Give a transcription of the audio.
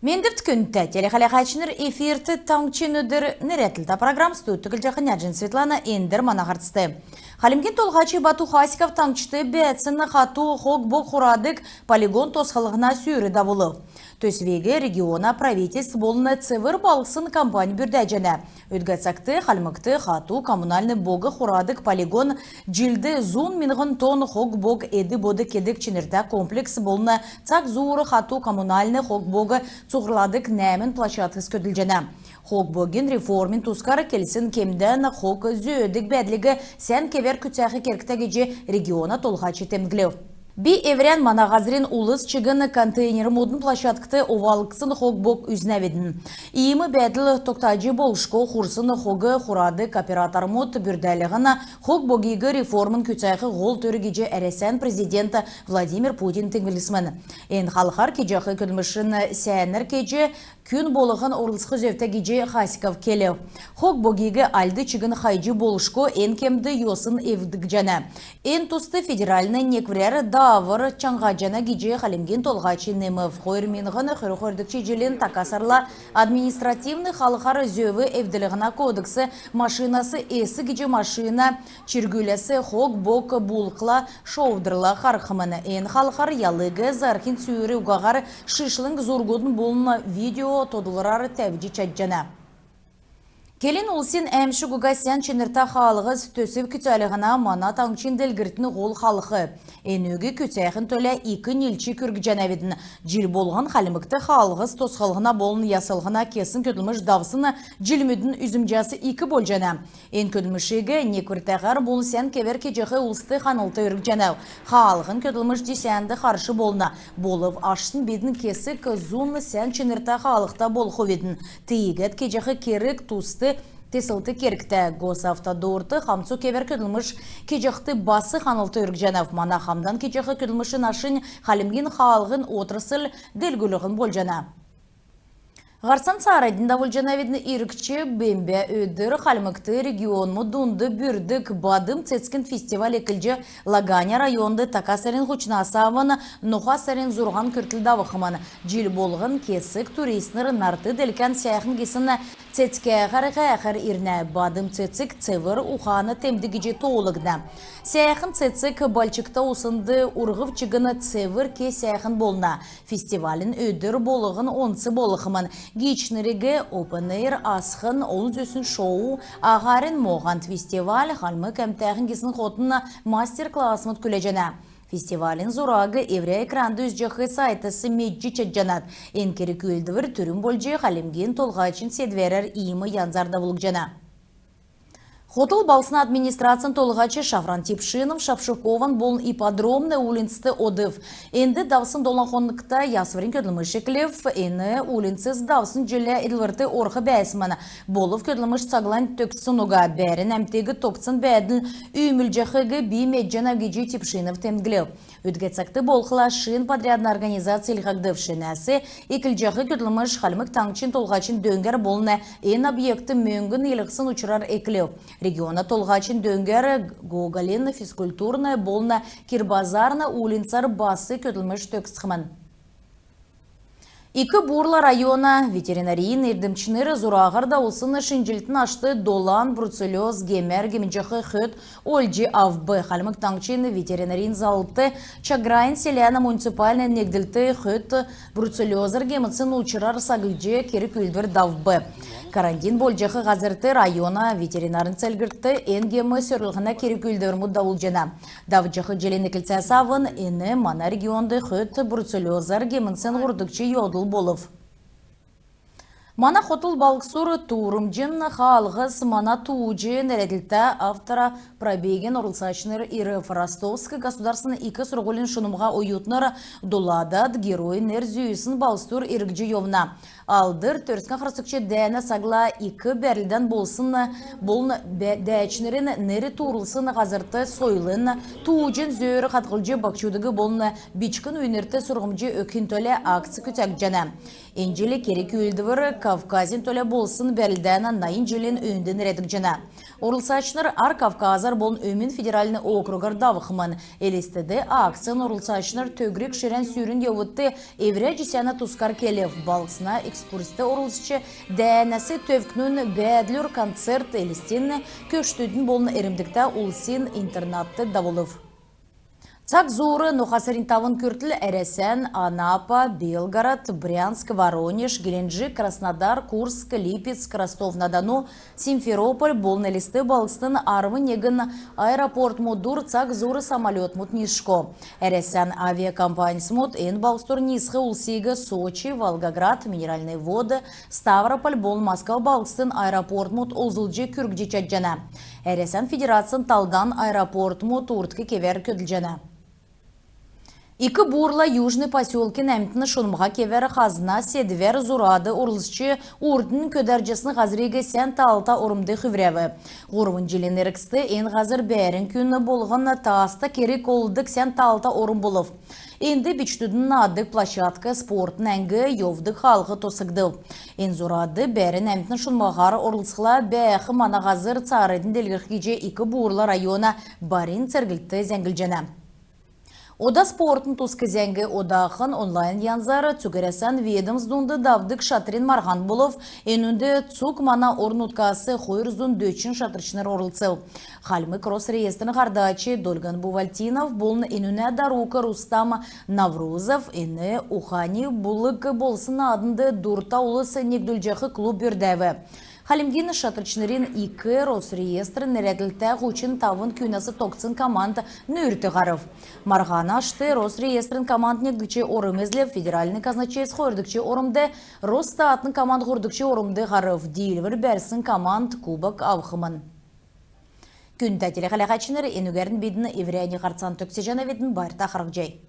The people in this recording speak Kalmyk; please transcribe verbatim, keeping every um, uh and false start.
Мендвт, күндтә телехәләһәчнр! Эфирт «Таңһчин өдр» нерәдлтә программ. Студьд Түглҗәхнә Җин Светлана. Эндр мана һарцд. Хальмгин Толһач Бату Хасиков таңһчд бәәсн хату хог-бог хурадг полигон тосхлһна сүүр давулв. Төсвиг региона правительств болн «Цевр балһсн» компань бүрдәҗәнә. Өдгә цагт Хальмгт хату коммунальн бог хурадг полигон, җилд зун миңһн тонн хог-бог эд-бод кедг чинртә комплекс болн цаг зуур хату коммунальн хог-бог цуглрдг нәәмн площадкс көдлҗәнә. Хог-богин реформин тускар келсн кемдән хог зөөдг бәәдлиг сән кевәр күцәх кергтә гиҗ региона толһач темдглв. Би эврән, мана һазрин улс чигн контейнермүдин площадкд увалгдсн хог-бог үзнәвидн. Иим бәәдл тогтаҗ болшго. Хурсн хог хурадг оператормуд бүрдәлһн хог-богиг реформин күцәх һол төр гиҗ Әрәсән президент Владимир Путин темдглсмн. Эн халхар кеҗәх көдлмшин сәәнәр кеҗ, күн болһн орлцх зөвтә гиҗ Хасиков келв. Хог-богиг альд чигн хайҗ болшго, эн кемд йосн эвдгдҗәнә. Эн туст федеральн некврәр даавр чаңһаҗана гиҗ Хальмгин Толһач немв. Хойр миңһн хөрн хойрдгч җилин така сарла административн халхар зөв эвдлһнә кодекс машинас эс гиҗ машина чиргүләс хог-бог булхла шоудврла харһхмн. Эн халхар ялыг зарһин сүүр угаһар шишлң зургудын болн видео тодлврар тәвҗ чадҗана. Келн улсин «Әәмшг уга сән чинртә хаалһс» төсв күцәлһн мана таңһчин делгрлтин һол халх. Энүг күцәхин төлә ик нилч күргҗәнәвидн. Җил болһн Хальмгт хаалһс тосхлһна болн яслһна кесн көдлмш давсн җилмүдин үзмҗәс ик болҗана. Эн көдлмшиг неквртәһәр болн сән кевәр кеҗәх улст ханлт өргҗәнәв. Хаалһин көдлмш җисәнд харш болна. Болв аштнь бидн кесг зун сән чинртә хаалһта болхвидн. Тиигәд кеҗәх керг туст теслт кергтә. Госавтодорт хамцу кевәр көдлмш кеҗәхд бас ханлт өргҗәнәв. Мана хамдан кеҗәх көдлмшин ашнь Хальмгин хаалһин отрасль делгрүлһн болҗана. Һарцан цааранднь давулҗанавидн. Иргч бембә өдр Хальмгт регионмуд дунд бүрдг «Бадм цецгин» фестиваль эклҗ, Лаганя районд така сарин һучнас авн ноха сарин зурһан күртл давхмн. Җил болһн кесг туристнр нарт делкән сәәхн гисн цецгәр һәәхәр ирнә. Бадм цецг цевр ухана темдг гиҗ тоолгдна. Сәәхн цецг бальчгта уснд урһв чигн цевр ке сәәхн болна. Фестивалин өдр болһн онц болхмн. Гиичнриг опен-эйр асхн, олн зүсн шоу, аһарин моһан фестиваль, хальмг әмтәхн гисн хотын мастер-классмуд күләҗәнә. Фестивалин зураг эврә экранд үзҗәх сайтас медҗ чадҗанат. Эн керг-үүлдвр түрүн болҗ Хальмгин Толһачин седвәрәр иим янзар давулгдҗана. Хотл балһсна администрацин толһач Шафран Тепшинов Шапшукован болн Ипподромн уульнцст одв. Энд давсн долан хонгта ясврин көдлмш эклв. Эн уульнцс давсн җилә эдлврт орх бәәсмн. Болв көдлмш цаглань төгссн уга. Бәәрн әмтиг тогтсн бәәдл үүмүлҗәхиг би медҗәнәв гиҗ Тепшинов темдглв. Өдгә цагт болхла шин подрядн организац илгәгдв. Шинәс эклҗәх көдлмш Хальмг Таңһчин Толһачин дөңгәр болн эн объектд мөңгн илгәсн учрар эклв. Региона толһачин дөңгәр Гоголин физкультурн болн Кирбазарн уульнцар бас көдлмш төгсхмн. Ик-Бурла района ветеринарин эрдмчнр зураһар давулсн шинҗлтин ашт долан бруцеллёз гемәр гемнҗәх хөд олҗ авв. Хальмг Таңһчин ветеринарин залвр Чаграин селәнә муниципальн негдлт хөд бруцеллёзар гемтсн учрар саглҗ керг-үүлдвр давв. Карантин болҗах һазрт района ветеринарн церглт эн гем сөрлһнә керг-үүлдврмүд давулҗана. Давҗах җилин эклцәс авн эн мана регионд хөд бруцеллёзар гемтсн һурвдгч йовдл болв. Мана хотл балһсур «Туурмҗин хаалһс — мана тууҗ» нерәдлтә автопробегин орлцачнр ирв. Ростовск государственн ик сурһулин шунмһа оютнр дуладад, геройин нер зүүсн балһсдур эргҗ йовна. Алдр Төрскән харсгч дәәнә цагла ик бәрлдән болсн болн бә-, дәәчнрин нер туурулсн һазрт сойлын, тууҗин зөөр хадһлҗ, баһчудыг болн бичкн үйнрт сурһмҗ өгхин төлә акц күцәгдҗәнә. Эн җил керг-үүлдвр Кавказин төлә болсн бәрлдәнә найн җилин өөнд нерәдгдҗәнә. Орлцачнр Ар Кавказар болн Өмн федеральн округар давхмн. Элстд акцин орлцачнр төгрг ширән сүрүн йовудт эврә җисәнә тускар келв. Балһсна экскурст орлцҗ, дәәнәс төвкнүн бәәдлүр концерт, Элстин көгшдүдин болн эрмдгтә улсин интернатд давулв. Цаг зуур ноха сарин тавн күртл Әрәсән Анапа, Белгород, Брянск, Воронеж, Геленджик, Краснодар, Курск, Липецк, Ростов-на-Дону, Симферополь болн Элст балһсдын арвн негн аэропортмудур цаг зуур самолетмуд нисшго. Әрәсән авиакомпанисмуд эн балһсдур нисх улсиг Сочи, Волгоград, Минеральные Воды, Ставрополь болн Москва балһсдын аэропортмуд олзлҗ күргҗ чадҗана. Әрәсән Федерацин талдан аэропортмуд урдк кевәр көдлҗәнә. Ик Буурла Южный поселкин әмтн шунмһа кевәр хазна седвәр зурад орлцҗ, урднь көдәрҗәсн һазриг сән таалта ормд хүврәв. Һурвн җилин эргцд эн һазр бәәрн күн болһн тааста керг олдг сән таалта орм болв. Энд бичкдүдин наадг площадк, спортын әңг, йовдг хаалһ тосхгдв. Эн зурад бәәрн әмтн шунмһаһар орлцхла, бәәх мана һазр цааранднь делгрх гиҗ Ик Буурла района барин церглт зәңглҗәнә. Ода спортын туск зәңг. Одахн онлайн янзар цуг Әрәсән ведомствс дунд давдг шатрин марһан болв. Энүнд цуг мана орн-нутгас хойр зун дөчн шатрчнр орлцв. Хальмг Росреестрин һардач Дольган Бувальтинов болн энүнә дарук Рустам Наврузов эн ухана булг болсн нааднд дурта улс негдүлҗәх клуб бүрдәв. Хальмгин шатрчнрин ик Росреестр нерәдлтә һучн тавн күнәс тогтсн команд нүүрт һарв. Марһана ашт Росреестрин команд негдгч орм эзлв, федеральн казначейств хойрдгч ормд, Росстатин команд һурвдгч ормд һарв. Диилвр бәрсн команд кубок авхмн. Күндтә телехәләһәчнр, энүгәрн бидн эврәннь һарцан төгсәҗәнәвидн. Байрта харһцхай.